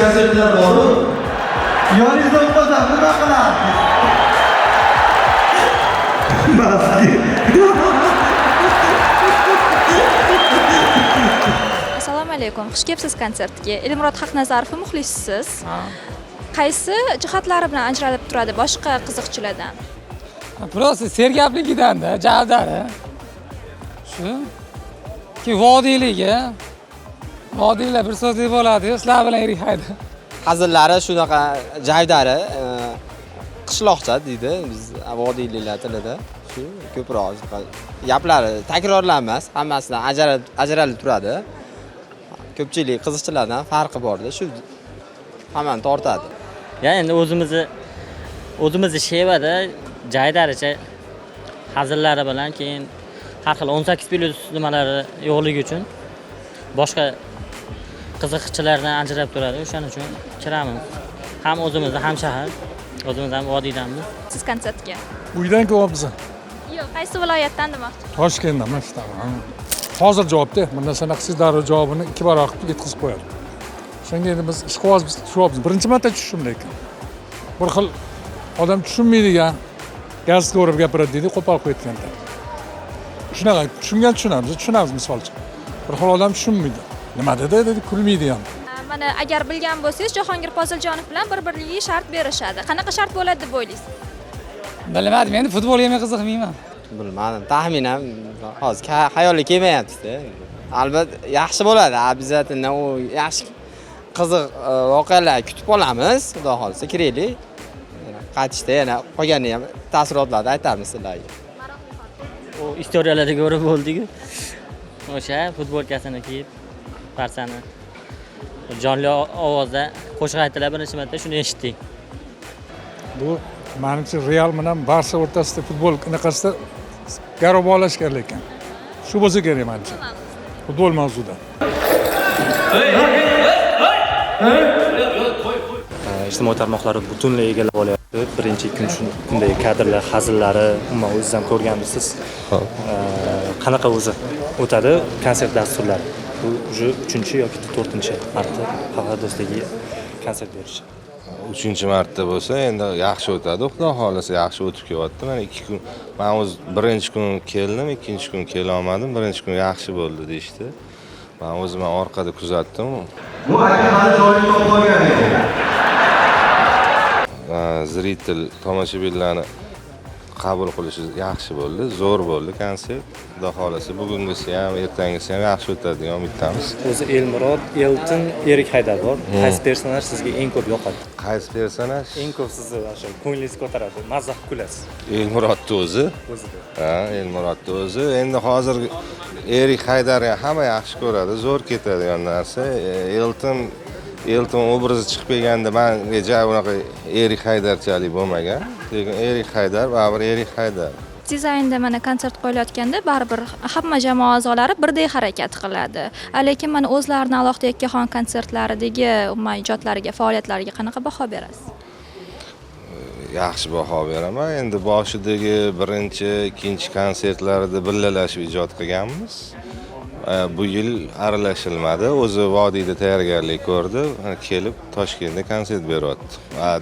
Konsertlar boru. Yoningizda o'tmasam nima qilarsiz? Maski. Assalomu alaykum. Xush kelibsiz konsertga. Elmurod Haqnazarov muxlisisiz. Qaysi jihatlari bilan ajralib turadi boshqa qiziqchilardan? Просто sergapligidanda, javdari. Shu. Ki vodiyligi. Vodiylar bir so'zli bo'ladi, sizlar bilan Erik Haydar. Hazillari shunaqa javdari, qishloqcha deydi biz vodiyliklar tilida. Shu ko'proq shunaqa gaplari takrorlanmas, hammasidan ajralib turadi. Ko'pchilik qiziqchilardan farqi borda, shu hammani tortadi. Ya endi o'zimizni shevada jaydaricha hazillari bilan, keyin har xil 18 plyus nimalari yo'qligi uchun boshqa qiziqchilardan ajrab turadi. O'shaning uchun kiramiz. Ham o'zimizni ham shahar, o'zimiz ham vodiydanmiz. Siz konsertga? Uydan kelyapmiz. Yo'q, qaysi viloyatdan demoqchi? Toshkentdan mana shu. Hozir javobda, bir narsani qilsangiz darrov javobini 2 barobar qilib yetkazib qo'yadi. Shunga endi biz ishqiboz biz tushyapmiz. Birinchi marta tushishim lekin. Bir xil odam tushunmaydigan gaz ko'rib gapiradi deydi, qo'pol qo'yayotganda. Shunaqa tushungan tushunamiz, tushunamiz misol uchun. Bir xil odam tushunmaydi. Nima dedi dedi, kulmaydi ham. Mana agar bilgan bo'lsangiz, Jahongir Poziljonov bilan bir-biriga shart berishadi. Qanaqa shart bo'ladi deb o'ylaysiz? Bilmadim, endi futbolga men qiziqmayman. Bilmadim, taxminan hozir xayolga kelmayapti. Albatta yaxshi bo'ladi, обязательно u yaxshi qiziq voqealar kutib qolamiz, xudo xohlasa kiraylik. Qaytishda yana qolganini ham taassurotlarni aytamiz sizlarga. U istoriyalarda ko'rib bo'ldik-ku. O'sha futbolkasini kiyib, Barsani jonli ovozda qo'shiq aytdilar, birinchi marta shuni eshitdik. Bu menimcha Real bilan Barsa o'rtasida futbol anaqasida garov bog'lashgan lekin. Shu bo'lsa kerak menimcha. Futbol mavzuda. Ijtimoiy tarmoqlarni butunlay egallab olyapti. Birinchi, ikkinchi kundagi kadrlar, hazillari, umuman o'zingiz ham ko'rganmisiz. Qanaqa o'zi o'tadi konsert dasturlari? Bu уже 3-chi yoki 4-chi marta Xalqlar do'stligi konsert berishi. 3-chi marta bo'lsa endi yaxshi o'tadi, xudo xohlasa yaxshi o'tib kelyapti. Mana 2 kun, men o'z birinchi kun keldim, ikkinchi kun kela olmadim. Birinchi kun yaxshi bo'ldi deyishdi. Men o'zim orqada kuzatdim. Bu aka hali joyini topolgan yo'q. Зритель tomoshabinlarni qabul qilishi yaxshi bo'ldi, zo'r bo'ldi konsert. Xudo xohlasa bugungisi ham, ertangisi ham yaxshi o'tadi degan umiddamiz. O'zi Elmurod, Elton, Erik Haydar bor. Qaysi personaj sizga eng ko'p yoqadi? Qaysi personaj? Eng ko'p sizni o'sha ko'nglingizni ko'taradi, mazza qilib kulasiz. Elmurodni o'zi. O'zida. Ha, Elmurodni o'zi. Endi hozir Erik Haydarni hamma yaxshi ko'radi, zo'r ketadigan narsa. Elton obrazi chiqib kelganda menga ja unaqa Erik Haydarchalik bo'lmagan. Lekin Erik Haydar baribir Erik Haydar. Dizaynda mana konsert qo'yilayotganda baribir hamma jamoa a'zolari birdek harakat qiladi. Lekin mana o'zlarini alohida yakkaxon konsertlaridagi umuman ijodlariga, faoliyatlariga qanaqa baho berasiz? Yaxshi baho beraman. Endi boshidagi birinchi, ikkinchi konsertlarida birgalashib ijod qilganmiz. Bu yil aralashilmadi. O'zi vodiyda tayyorgarlik ko'rdi, kelib Toshkentda konsert beryapti.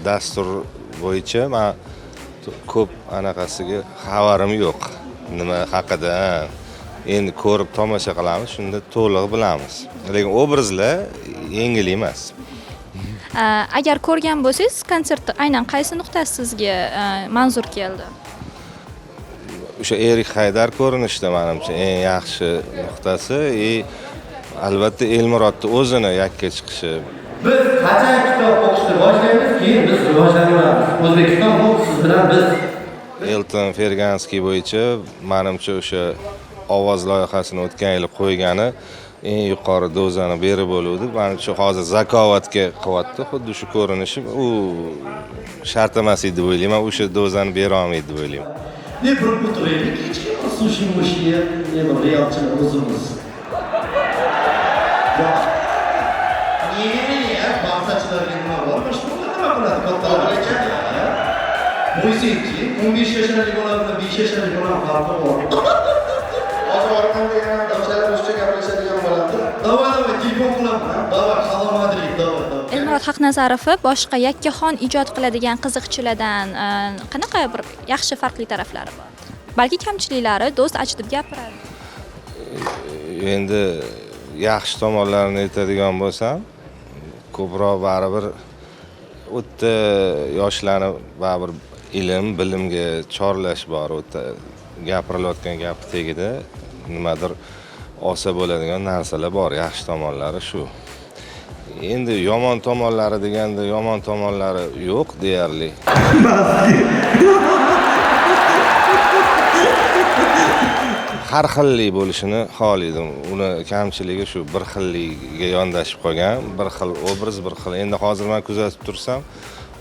Dastur bo'yicha men ko'p anaqasiga xabarim yo'q. Nima haqida endi ko'rib tomosha qilamiz, shunda to'liq bilamiz. Lekin obrazlar yengil emas. Agar ko'rgan bo'lsangiz, konsertda aynan qaysi nuqtasi sizga manzur keldi? O'sha Erik Haydar ko'rinishda menimcha eng yaxshi nuqtasi, albatta Elmurodni o'zini yakka chiqishi. Biz qachon kitob o'qishni boshlaymiz, keyin biz rivojlanaveramiz. O'zbekiston bu siz bilan biz. Elton Ferganskiy bo'yicha menimcha o'sha ovoz loyihasini o'tgan yili qo'ygani eng yuqori dozani berib bo'luvdi. Menimcha hozir zakovatga qilyapti, xuddi shu ko'rinishi u shart emas edi deb o'ylayman, o'sha dozani bera olmaydi deb o'ylayman. Ne bir o'tiraylik, hech kim sushi mushi yeb, ne bir realchilar o'zimiz. Ne, barsachilarga nima bor? Mashhurlar nima qiladi? Kattalar Moiseychi, 15 yasharlik bola bilan 5 yasharlik bola farqi bor. Hozir orqamda yana o'shalar ruscha gaplashadigan bo'ladi. Давай, давай, telefon qilaman. Давай, Halo Madrid, давай, давай. Elmurod Haqnazarovni boshqa yakkaxon ijod qiladigan qiziqchilardan qanaqa bir yaxshi farqli taraflari bor? Balki kamchiliklari, do'st achitib gapiradi. Endi yaxshi tomonlarini aytadigan bo'lsam, ko'proq baribir o'ta yoshlarni baribir ilm, bilimga chorlash bor. O'ta gapirilayotgan gap tagida nimadir olsa bo'ladigan narsalar bor. Yaxshi tomonlari shu. Endi yomon tomonlari deganda yomon tomonlari yo'q deyarli. Har xillik bo'lishini xohlaydim. Uni kamchiligi shu bir xilligiga yondashib qolgan, bir xil obraz, bir xil. Endi hozir men kuzatib tursam,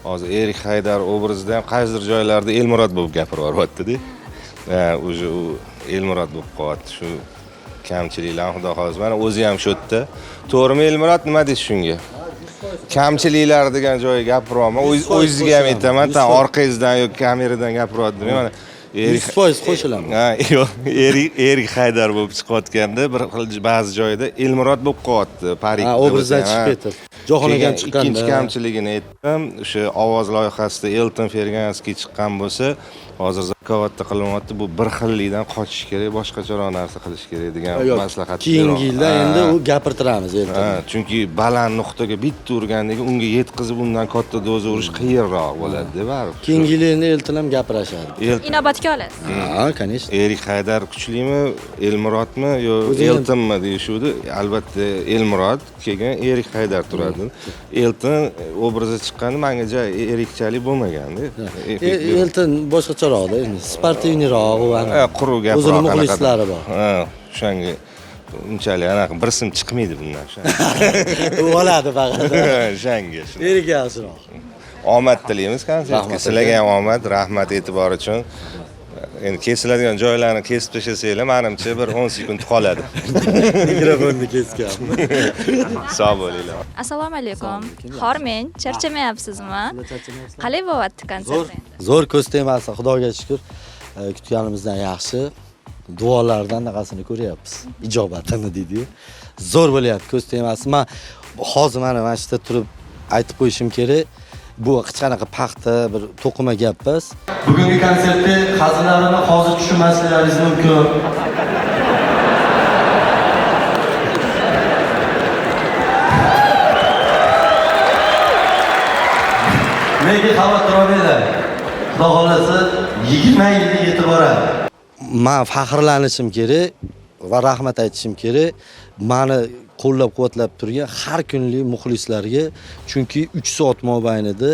hozir Erik Haydar obrazida ham qaysidir joylarda Elmurod bo'lib gapirib yuboryapti-da. Ha, уже u Elmurod bo'lib qolyapti. Shu kamchiliklar xudo xohlasa mana o'zi ham shu yerda. To'g'rimi Elmurod, nima deysiz shunga? Kamchiliklar degan joyga gapiryapman. O'zingizga ham aytaman, tan orqangizdan yoki kameradan gapiryapti. Mana 100% qo'shilaman. Ha, yo'q, Erik Haydar bo'lib chiqayotganda bir xil ba'zi joyda Elmurod bo'lib qolyapti. Parik. Ha, obrazdan chiqib ketdi. Jahon akam chiqqanda. Ikkinchi kamchiligini aytdim. O'sha ovoz loyihasida Elton Ferganskiy chiqqan bo'lsa, hozir zakovatda qilinyapti. Bu bir xillikdan qochish kerak, boshqacharoq narsa qilish kerak degan maslahat. Keyingi yilda endi u gapirtiramiz Elton. Ha, chunki baland nuqtaga bitta urgandagi unga yetkazib undan katta doza urish qiyinroq bo'ladi-da baribir. Keyingi yil endi Elton ham gapirashadi. Inobatga olasiz. Ha, конечно. Erik Haydar kuchlimi, Elmurodmi yo Eltonmi deyishuvdi. Albatta Elmurod, keyin Erik Haydar turadi. Elton obrazi chiqqanda menga ja Erikchalik bo'lmaganda. Elton boshqacharoqda, endi sportivniroq u ham. Quruq gaproq. O'zini muxlislari bor. Ha, o'shanga unchalik anaqa bir sim chiqmaydi bundan. U oladi faqat. O'shanga. Erik yaxshiroq. Omad tilaymiz konsertga. Sizlarga ham omad, rahmat e'tibor uchun. Endi kesiladigan joylarni kesib tashlasanglar, menimcha bir 10 sekund qoladi. Mikrofonni kesgan. Sog' bo'linglar. Assalomu alaykum. Hormang, charchamayapsizmi? Qalay bo'lyapti konsert endi? Zo'r ko'z tegmasi, Xudoga shukr. Kutganimizdan yaxshi. Duolardan anaqasini ko'ryapmiz. Ijobatini deydi-yu. Zo'r bo'lyapti ko'z tegmasi. Men hozir mana shu yerda turib aytib qo'yishim kerak. Bu hech qanaqa paxta, bir to'qima gap emas. Bugungi konsertda hazillarini hozir tushunmasliklaringiz mumkin. Lekin xavotir olmanglar. Xudo xohlasa 20 yilga yetib boradi. Men faxrlanishim kerak va rahmat aytishim kerak. Meni qo'llab-quvvatlab turgan har kunlik muxlislarga, chunki 3 soat mobaynida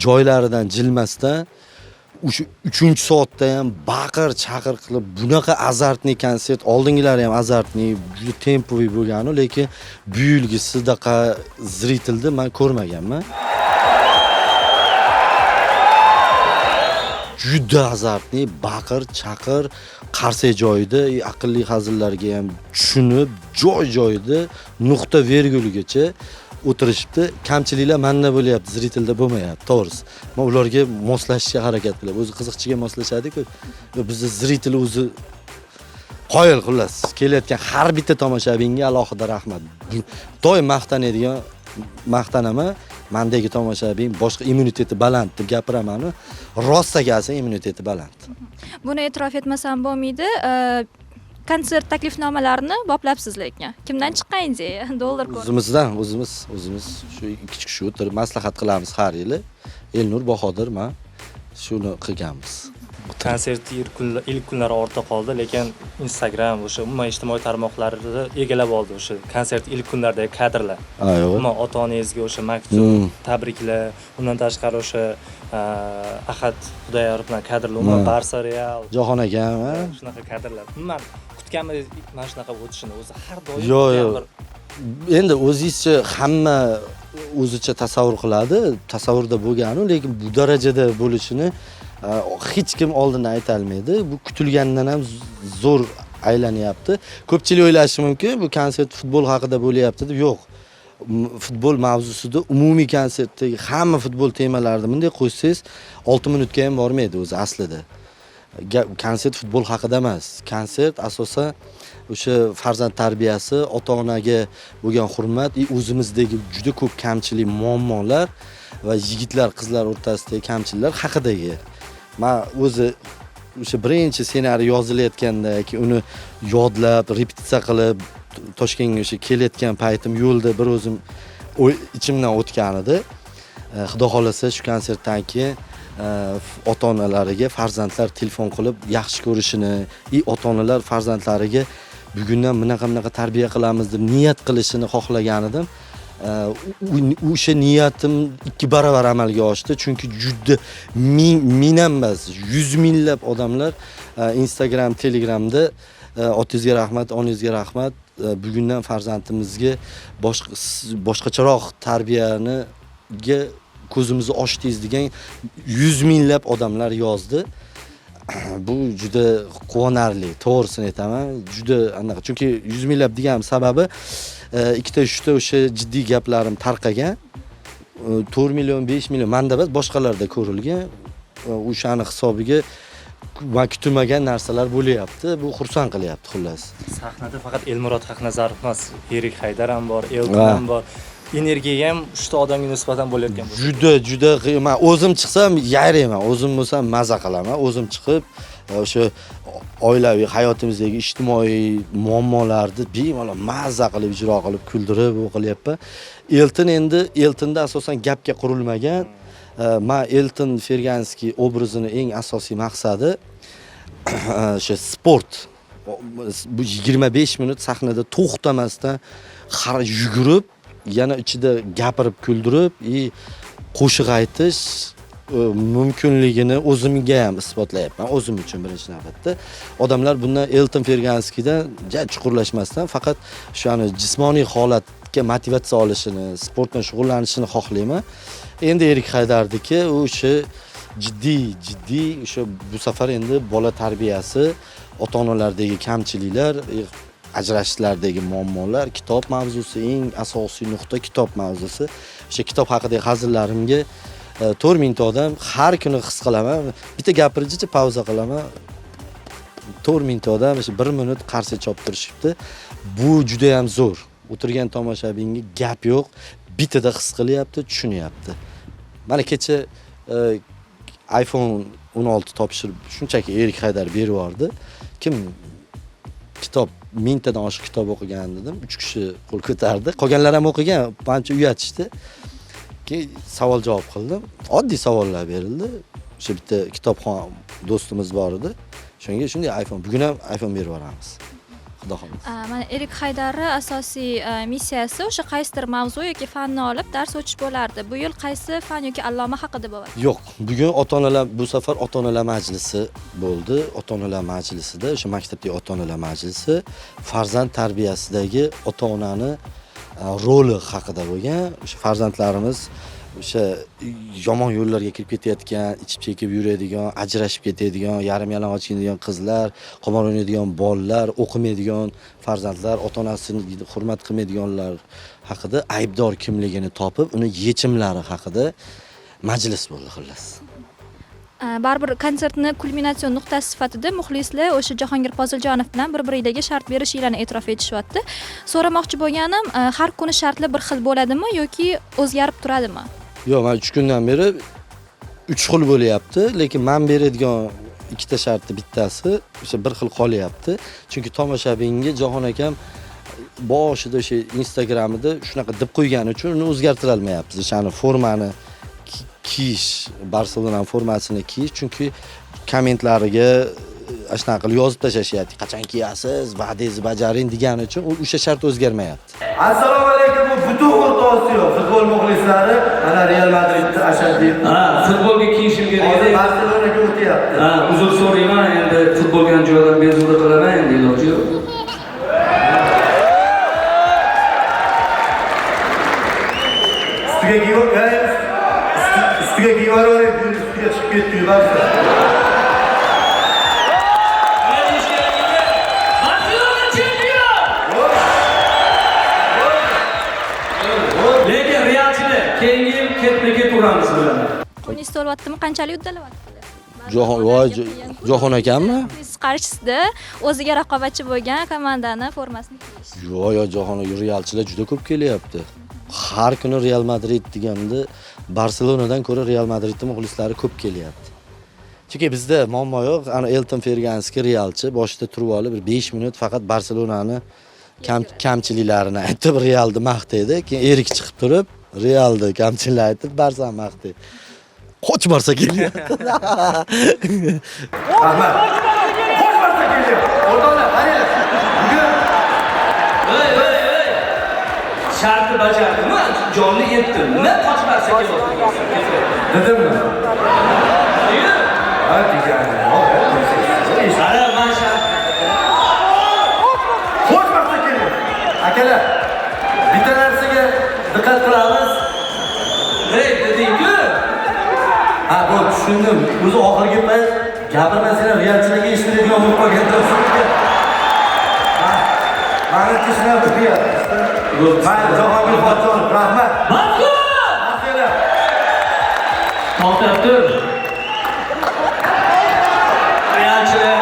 joylaridan jilmasdan o'sha 3-soatda ham baqir-chaqir qilib bunaqa azartli konsert, oldingilari ham azartli, juda tempoviy bo'lgani, lekin bu yilgisidaqa zritilni men ko'rmaganman. Juda azartli, baqir-chaqir, qarsak joyida, aqlli hazillarga ham tushunib, joy-joyida nuqta verguligacha o'tirishibdi. Kamchiliklar menda bo'lyapti, zritilda bo'lmayapti, to'g'risi. Men ularga moslashishga harakat qilyapman. O'zi qiziqchiga moslashadi-ku. Bizda zritil o'zi qoyil, xullas. Kelayotgan har bitta tomoshabinga alohida rahmat. Doim maqtanadigan, maqtanaman. Mendagi tomoshabin boshqa immuniteti baland deb gapiraman-u, rost akasi immuniteti baland. Buni e'tirof etmasam bo'lmaydi. Konsert taklifnomalarini boplabsiz lekin. Kimdan chiqqan ideya? Dollar ko'rib. O'zimizdan, o'zimiz shu ikki kishi o'tirib maslahat qilamiz har yili. Elnur, Bahodir, men shuni qilganmiz. Konsert ilk kunlari ortda qoldi, lekin Instagram, o'sha umuman ijtimoiy tarmoqlarni egallab oldi o'sha konsert ilk kunlaridagi kadrlar. Umuman ota-onangizga o'sha maktub, tabriklar, undan tashqari o'sha Ahad Xudoyorov bilan kadrlar, umuman Barsa Real, Jahon akam, shunaqa kadrlar. Umuman kutganmiz mana shunaqa o'tishini o'zi har doim. Yo'q, yo'q. Endi o'zingizcha hamma o'zicha tasavvur qiladi, tasavvurda bo'lgani, lekin bu darajada bo'lishini hech kim oldindan ayta olmaydi. Bu kutilgandan ham zo'r aylanyapti. Ko'pchilik o'ylashi mumkin, bu konsert futbol haqida bo'lyapti deb. Yo'q. Futbol mavzusida umumiy konsertdagi hamma futbol temalarini bunday qo'shsangiz 6 minutga ham bormaydi o'zi aslida. Konsert futbol haqida emas. Konsert asosan o'sha farzand tarbiyasi, ota-onaga bo'lgan hurmat, o'zimizdagi juda ko'p kamchilik, muammolar va yigitlar, qizlar o'rtasidagi kamchiliklar haqidagi. Men o'zi o'sha birinchi ssenariy yozilayotganda yoki uni yodlab, repetitsiya qilib Toshkentga o'sha kelayotgan paytim yo'lda bir o'zim ichimdan o'tgan edi. Xudo xohlasa shu konsertdan keyin ota-onalariga farzandlar telefon qilib yaxshi ko'rishini, ota-onalar farzandlariga bugundan bunaqa tarbiya qilamiz deb niyat qilishini xohlagan edim. O'sha niyatim 2 barobar amalga oshdi, chunki juda ming emas, 100 minglab odamlar Instagram, Telegramda otangizga rahmat, onangizga rahmat, bugundan farzandimizga boshqacharoq tarbiyaniga ko'zimizni ochdingiz degan 100 minglab odamlar yozdi. Bu juda quvonarli, to'g'risini aytaman, juda anaqa, chunki 100 minglab deganim sababi ikkita uchta o'sha jiddiy gaplarim tarqagan. 4 million, 5 million menda emas, boshqalarda ko'rilgan. O'shani hisobiga man kutilmagan narsalar bo'lyapti. Bu xursand qilyapti xullas. Sahnada faqat Elmurod Haqnazarov emas, Erik Haydar ham bor, Elton ham bor. Energiya ham uchta odamga nisbatan bo'layotgan bo'lsa. Juda, juda qiyin. Men o'zim chiqsam yayrayman, o'zim bo'lsam maza qilaman. O'zim chiqib o'sha oilaviy hayotimizdagi ijtimoiy muammolarni bemalol maza qilib ijro qilib kuldirib u qilyapman. Elton endi Eltonda asosan gapga qurilmagan. Men Elton Ferganskiy obrazini eng asosiy maqsadi o'sha sport. Bu 25 minut sahnada to'xtamasdan har yugurib, yana ichida gapirib kuldirib, qo'shiq aytish mumkinligini o'zimga ham isbotlayapman. O'zim uchun birinchi navbatda. Odamlar bundan Elton Ferganskiydan ja chuqurlashmasdan faqat o'shani jismoniy holatga motivatsiya olishini, sport bilan shug'ullanishini xohlayman. Endi Erik Haydardiki u o'sha jiddiy, o'sha bu safar endi bola tarbiyasi, ota-onalardagi kamchiliklar, ajrashishlardagi muammolar, kitob mavzusi, eng asosiy nuqta kitob mavzusi. O'sha kitob haqidagi hazillarimga 4000 ta odam har kuni his qilaman. Bitta gapirguncha pauza qilaman. 4000 ta odam o'sha 1 minut qarshi choptirishibdi. Bu juda ham zo'r. O'tirgan tomoshabinga gap yo'q, bittada his qilyapti, tushunyapti. Mana kecha iPhone 16 topshirib, shunchaki Erik Haydar berib yubordi. Kim kitob 1000tadan oshiq kitob o'qigan dedim, 3 kishi qo'l ko'tardi. Qolganlar ham o'qigan, ancha uyatishdi. Keyin savol javob qildim. Oddiy savollar berildi. O'sha bitta kitobxon do'stimiz bor edi. Shunga shunday iPhone, bugun ham iPhone berib yuboramiz. Xudo xohlasa. Mana Erik Haydarning asosiy missiyasi o'sha qaysidir mavzu yoki fanni olib dars o'tish bo'lardi. Bu yil qaysi fan yoki alloma haqida bo'ladi? Yo'q, bugun ota-onalar, bu safar ota-onalar majlisi bo'ldi. Ota-onalar majlisida, o'sha maktabdagi ota-onalar majlisi farzand tarbiyasidagi ota-onani roli haqida bo'lgan. O'sha farzandlarimiz o'sha yomon yo'llarga kirib ketayotgan, ichib chekib yuradigan, ajrashib ketadigan, yarim yalang'och kiyinadigan qizlar, qimor o'ynaydigan bolalar, o'qimaydigan farzandlar, ota-onasini hurmat qilmaydiganlar haqida aybdor kimligini topib, uni yechimlari haqida majlis bo'ldi xullas. Baribir konsertni kulminatsion nuqtasi sifatida muxlislar o'sha Jahongir Poziljonov bilan bir-biridagi shart berishinglarni e'tirof etishyapti. So'ramoqchi bo'lganim, har kuni shartlar bir xil bo'ladimi yoki o'zgarib turadimi? Yo'q, men 3 kundan beri 3 xil bo'lyapti, lekin men beradigan ikkita shartni bittasi o'sha bir xil qolyapti. Chunki tomoshabinga Jahon akam boshida o'sha Instagramida shunaqa deb qo'ygani uchun uni o'zgartira olmayapmiz. O'shani formani kiyish, Barselona formasini kiyish, chunki kommentlariga shunaqa qilib yozib tashlashyapti. Qachon kiyasiz, va'dangizni bajaring degani uchun o'sha shart o'zgarmayapti. Assalomu alaykum, bu butun O'rta Osiyo futbol muxlislari mana Real Madridni ashaddiy. Ha, futbolga kiyishim kerak Hozir edi. Barselonaga o'tyapti. Ha, uzr so'rayman, endi futbolga joydan bezovta qilaman, endi iloji yo'q. Ustiga kiyib, ustiga kiyib yuboring, ustiga chiqib ketdi, yuborsa. Barselona chempion! Lekin realchilar keyingi yil ketma-ket uramiz bularni. Tunis to'lyaptimi? Qanchalik uddalayapti? Jahon, voy, Jahon akammi? Siz qarshisida o'ziga raqobatchi bo'lgan komandani formasini kiyish. Yo'q, yo'q, Jahon realchilar juda ko'p kelyapti. Har kuni Real Madrid deganda Barselonadan ko'ra Real Madridning muxlislari ko'p kelyapti. Chunki bizda muammo yo'q. Ana Elton Ferganski realchi boshida turib olib bir 5 minut faqat Barselonani kamchiliklarini aytib Realni maqtaydi. Keyin Erik chiqib turib Realni kamchiligini aytib Barsani maqtaydi. Qoch borsa kelyapti. Rahmat. Qo'sh marta kelyapti. O'rtoqlar, qaranglar. Bugun Ey, ey, ey. Shartni bajardimi? Jonli etdim. Nima qochmarsa kelyapti? Dedimmi? Ha, degani. Qara, men shart. Qo'sh marta kelyapti. Akalar, bitta narsaga diqqat qilamiz. Ey, deding-ku. Ha, bu tushundim. O'zi oxirgi payt gapirmasanglar realchilarga eshitiladigan bo'lib qolgan. Manimcha shunaqa bo'lyapti. Mayli, Jahongir Poziljonov, rahmat. Mazkur! Akalar. To'xtab tur. Realchilar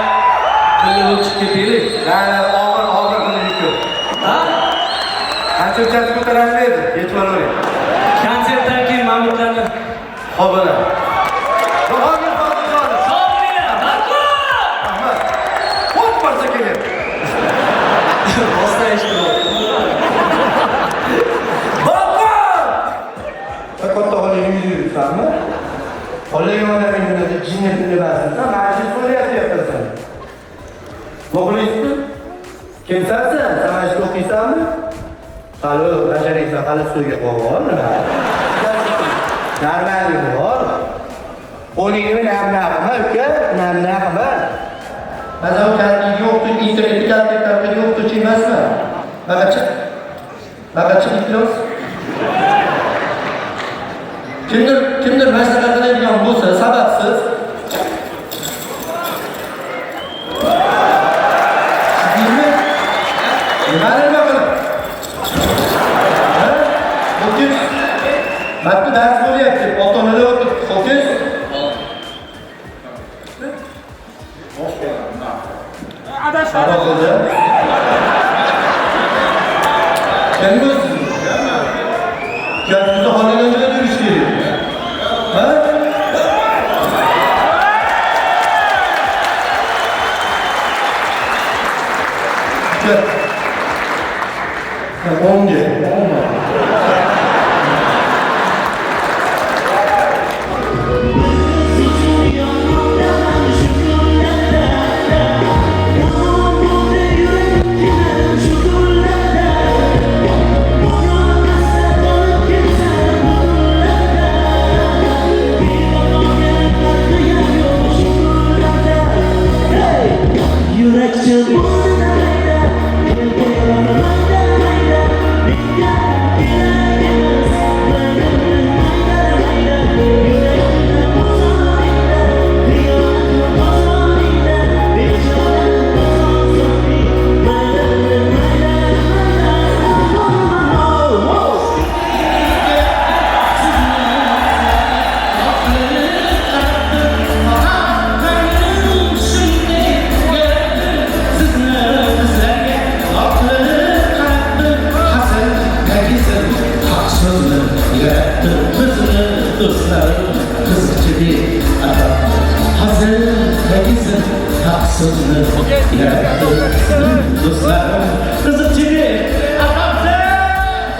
birga bo'lib chiqib ketaylik. Ya'ni og'ir og'ir buni yuki. Ha? Qancha uchasi ko'tarolmaydi, yetib olavering. Konsertdan keyin mamlakatni Xo'p, bo'ladi. Jahongir Poziljonov. Sog' bo'linglar. Mazkur! Rahmat. Qo'sh marta kelyapti. Rostdan eshitib. Baba! Katta xolaning uyida yuribsanmi? Xolaga odamingni jinni emassan, mana shu so'rayapti. Muxlismi? Kimsan sen? Sen mana shu o'qiysanmi? Hali bajaraysan, hali suvga qo'yib nima? Normalmi bor? Qo'lingni nam-nammi, uka? Nam-nammi? Masalan, kaltaga o'qituvchi, internetda kaltaga o'qituvchi emasmi? Baqacha. Baqacha iflos. Kimdir maslahat qiladigan bo'lsa, sababsiz Tushundingmi? Nimani nima qilib? Ha? Ho'kiz. Maktabda dars bo'lyapti. Ota-onalar o'tiribdi. Ho'kiz. Xato qildi. Kim bu? Gapingizni xonadan joyda yurish kerak. Ha? Uka. O'ngga, o'ngga.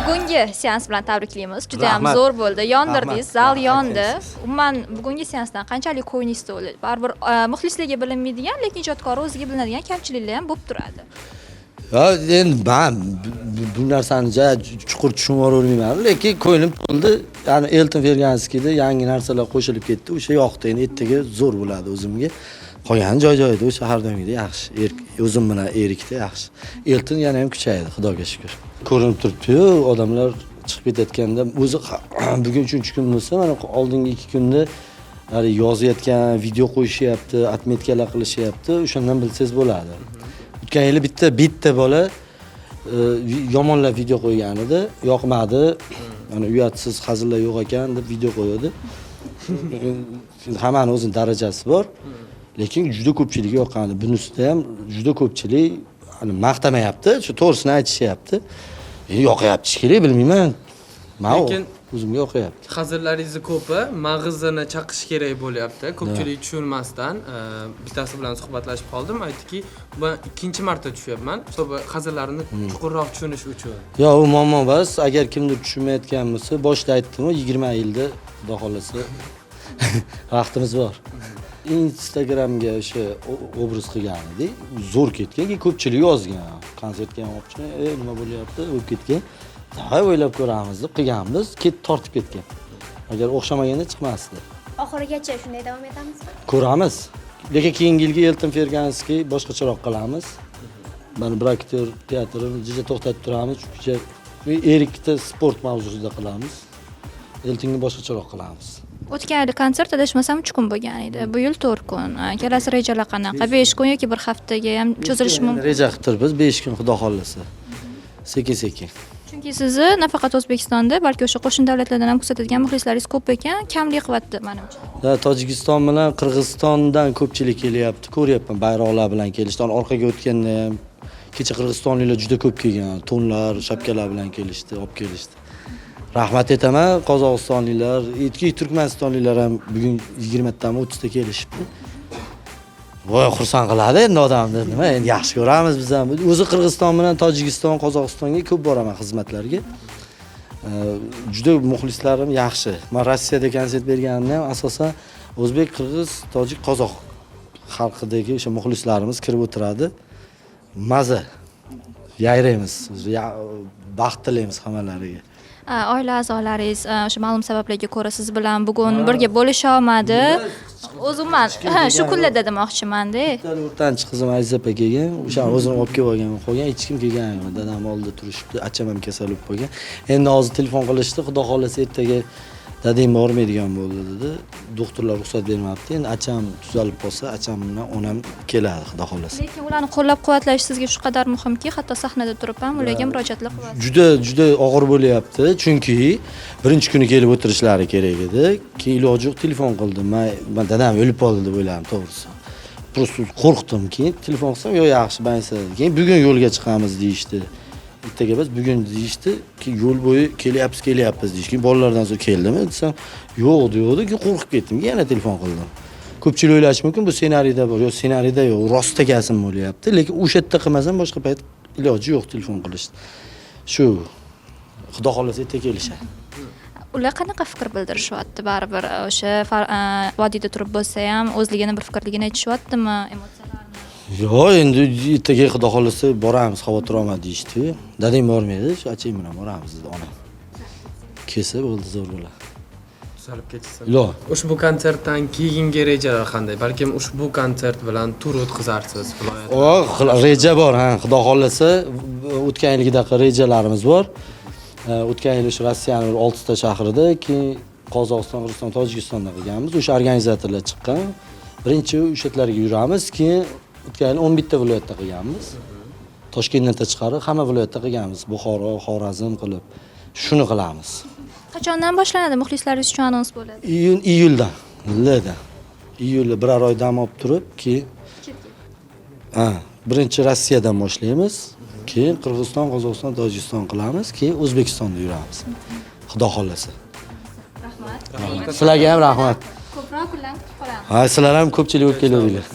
Bugungi seans bilan tabriklaymiz. Juda ham Rahmat. zo'r bo'ldi. Yondirdingiz, Rahmat. zal Rahmat, yondi. Umuman bugungi seansdan qanchalik ko'nglingiz to'ldi? Baribir muxlislarga bilinmaydigan, lekin ijodkor o'ziga bilinadigan kamchiliklar ham bo'lib turadi. Ya endi men bu narsani ja chuqur tushunib yubormayman, lekin ko'nglim to'ldi. Ya'ni Elton Ferganskiyda yangi narsalar qo'shilib ketdi. O'sha yoqdi. Endi ertaga zo'r bo'ladi o'zimga. Qolgani joy-joyida o'sha har doimgidek yaxshi. O'zim bilan Erikda yaxshi. Elton yana ham kuchaydi, Xudoga shukr. Ko'rinib turibdi-yu, odamlar chiqib ketayotganda o'zi bugun 3-kun bo'lsa, mana oldingi 2 kunda hali yozayotgan, video qo'yishyapti, отметка lar qilishyapti, o'shandan bilsangiz bo'ladi. O'tgan yili bitta bola yomonlab video qo'ygan edi, yoqmadi. Mana uyatsiz hazillar yo'q ekan deb video qo'ydi. Hammani o'zini darajasi bor. Lekin juda ko'pchilikka yoqqandi. Bunisida ham juda ko'pchilik maqtamayapti, shu to'g'risini aytishyapti. Yoqyapti shekilli, bilmayman. Men Lekin o'zimga yoqyapti. Hazillaringizni ko'pi mag'izini chaqish kerak bo'lyapti. Ko'pchilik tushunmasdan, bittasi bilan suhbatlashib qoldim, aytdiki, "Men ikkinchi marta tushyapman, чтобы hazillarni chuqurroq tushunish uchun." Yo'q, u muammo emas. Agar kimdir tushunmayotgan bo'lsa, boshida aytdim-ku, 20 yilda Xudo xolasa vaqtimiz bor. Instagramga o'sha obraz qilgan edik, zo'r ketgan, keyin ko'pchilik yozgan. Konsertga ham olib chiqing, nima bo'lyapti, bo'lib ketgan. Davay o'ylab ko'ramiz deb qilganmiz, tortib ketgan. Agar o'xshamaganda chiqmasdi. Oxirigacha shunday davom etamizmi? Ko'ramiz. Lekin keyingi yilgi Elton Ferganskiy boshqacharoq qilamiz. Mana bir aktyor teatrini juda to'xtatib turamiz, chunki Erikda sport mavzusida qilamiz. Eltonga boshqacharoq qilamiz. O'tgan yil konsert adashmasam 3 kun bo'lgan edi. Bu yil 4 kun. Kelasi rejalar qanaqa? 5 kun yoki bir haftaga ham cho'zilishi mumkin. Reja qilib turibmiz 5 kun, Xudo xohlasa. Sekin-sekin. Chunki sizni nafaqat O'zbekistonda, balki o'sha qo'shni davlatlardan ham kuzatadigan muxlislaringiz ko'p ekan, kamlik qilyapti menimcha. Da, Tojikiston bilan Qirg'izistondan ko'pchilik kelyapti. Ko'ryapman, bayroqlar bilan kelishdi. Orqaga o'tganda ham kecha qirg'izistonliklar juda ko'p kelgan. To'nlar, shapkalar bilan kelishdi, olib kelishdi. Rahmat aytaman qozog'istonliklar, turkmanistonliklar ham bugun 20 tami 30 ta kelishibdi. Voy, xursand qiladi endi odamni. Nima endi, yaxshi ko'ramiz biz ham. O'zi Qirg'iziston bilan Tojikiston, Qozog'istonga ko'p boraman xizmatlarga. Juda muxlislarim yaxshi. Men Rossiyada konsert berganimda ham asosan o'zbek, qirg'iz, tojik, qozoq xalqidagi o'sha muxlislarimiz kirib o'tiradi. Maza. Yayraymiz. Baxt tilaymiz hammalariga. Oila a'zolaringiz o'sha ma'lum sabablarga ko'ra siz bilan bugun birga bo'lisha olmadi. O'zim shu kunlarda demoqchiman-da. O'rtanchi qizim Aziza opa kelgan, o'sha o'zini olib kelib olgan, qolgan hech kim kelgani yo'q. Dadam oldida turishibdi, acham ham kasal bo'lib qolgan. Endi hozir telefon qilishdi, Xudo xolasa ertaga dadang bormaydigan bo'ldi dedi. Doktorlar ruxsat bermabdi. Endi acham tuzalib qolsa, acham bilan onam keladi, Xudo xolasa. Lekin ularni qo'llab-quvvatlash sizga shu qadar muhimki, hatto sahnada turib ham ularga murojaatlar qilyapsiz. Juda juda og'ir bo'lyapti, chunki birinchi kuni kelib o'tirishlari kerak edi. Keyin iloji yo'q, telefon qildim. Men dadam o'lib qoldi deb o'yladim, to'g'risi. Просто qo'rqdim. Keyin telefon qilsam, yo'q, yaxshi, bansa. Keyin bugun yo'lga chiqamiz deyishdi. Ertaga biz bugun deyishdi. Keyin yo'l bo'yi kelyapmiz, kelyapmiz deyishdi. Keyin bolalardan so'ng keldimi desam, yo'q deydi. Keyin qo'rqib ketdim. Yana telefon qildim. Ko'pchilik o'ylashi mumkin, bu ssenariyda bor. Yo'q, ssenariyda yo'q, rostda kelsin bo'lyapti. Lekin o'sha yerda qilmasam boshqa payt iloji yo'q telefon qilishni. Shu Xudo xolasa ertaga kelishadi. Ular qanaqa fikr bildirishyapti? Baribir o'sha vodiyda turib bo'lsa ham o'zligini bir fikrligini aytishyaptimi? Emotsiyalarni. Yo'q, endi ertaga Xudo xolasa boramiz, xavotir olma deyishdi. Dadang bormaydi, shu achang bilan boramiz dedi onam. Kelsa bo'ldi, zo'r bo'ladi. Tuzalib ketishsin. Yo'q. Ushbu konsertdan keyingi rejalar qanday? Balkim ushbu konsert bilan tur o'tkazarsiz viloyat. Reja bor, ha, Xudo xolasa o'tgan yilgidaqa rejalarimiz bor. O'tgan yil o'sha Rossiyaning 6 ta shahrida, keyin Qozog'iston, Qirg'iziston, Tojikistonda qilganmiz. O'sha organizatorlar chiqqan. Birinchi o'sha yerlarga yuramiz, keyin o'tgan yil 11 ta viloyatda qilganmiz. Toshkentdan tashqari hamma viloyatda qilganmiz. Buxoro, Xorazm qilib shuni qilamiz. Qachondan boshlanadi? Muxlislaringiz uchun anons bo'ladi. Iyuldan, L'dan. Iyulda biror oy dam olib turib, keyin birinchi Rossiyadan boshlaymiz. Keyin Qirg'iziston, Qozog'iston, Tojikiston qilamiz, keyin O'zbekistonda yuramiz. Xudo xolasa. Rahmat. Sizlarga ham rahmat. Ko'proq kunlarni kutib qolamiz. Ha, sizlar ham ko'pchilik bo'lib kelavringlar.